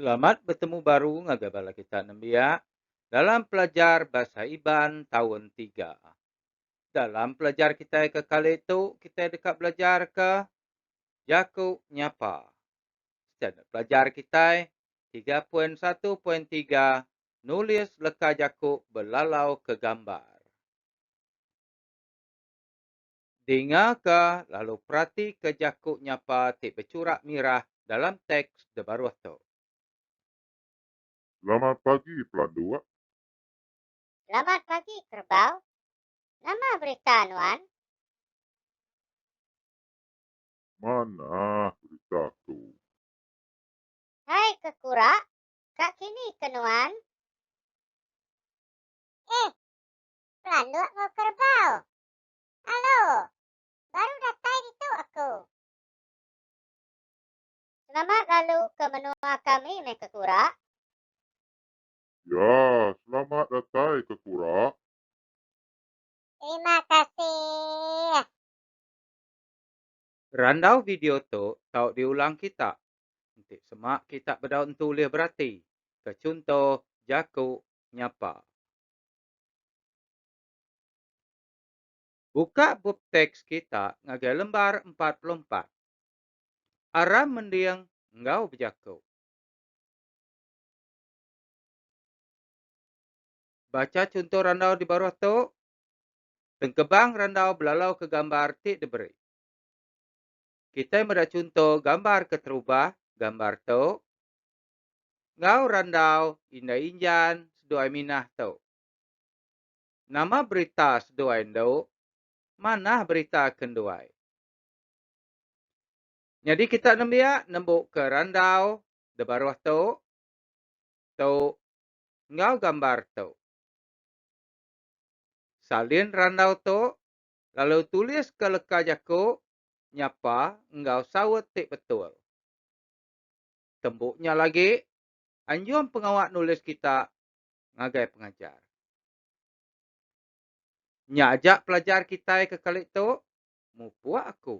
Selamat betemu baru ngagai bala kita nembiak dalam pelajar Bahasa Iban taun tiga. Dalam pelajar kitai ke kali tu kitai deka belajarka jaku nyapa. Standard pelajar kitai 3.1.3 nulis leka jaku belalau ke gambar. Dingaka lalu peratika jaku nyapa ti bechurak mirah dalam teks de baruh tu. Selamat pagi Pelanduk. Selamat pagi Kerbau. Nama berita nuan? Manah berita aku. Hai Kekura, ka kini ke nuan? Eh, Pelanduk enggau Kerbau. Alo, baru datai ditu aku. Selamat lalu ke menua kami meh Kekura. Ya, selamat datai Kekura. Terima kasih. Randau video tu tau diulang kita enti sema kita bedau entu ulih berati ke chunto jaku nyapa. Buka bup teks kita ngagai lembar 44. Aram mending enggau bejaku. Bacha chunto randau di baruh tu. Tengkebang randau belalauka gambar ti diberi. Kitai meda chunto gambar keterubah gambar tu enggau randau Indai Injan seduai Minah tu. Nama berita seduai endu? Manah berita ke enduai. Nyadi kita nembiak nembuka randau de baruh tu, tu enggau gambar tu. Salin randau tu lalu tuliska leka jaku nyapa enggau saut ti betul. Tembu nya lagi, anjung pengawa nulis kita ngagai pengajar. Nya aja pelajar kitai ke kali tu, mupuk aku.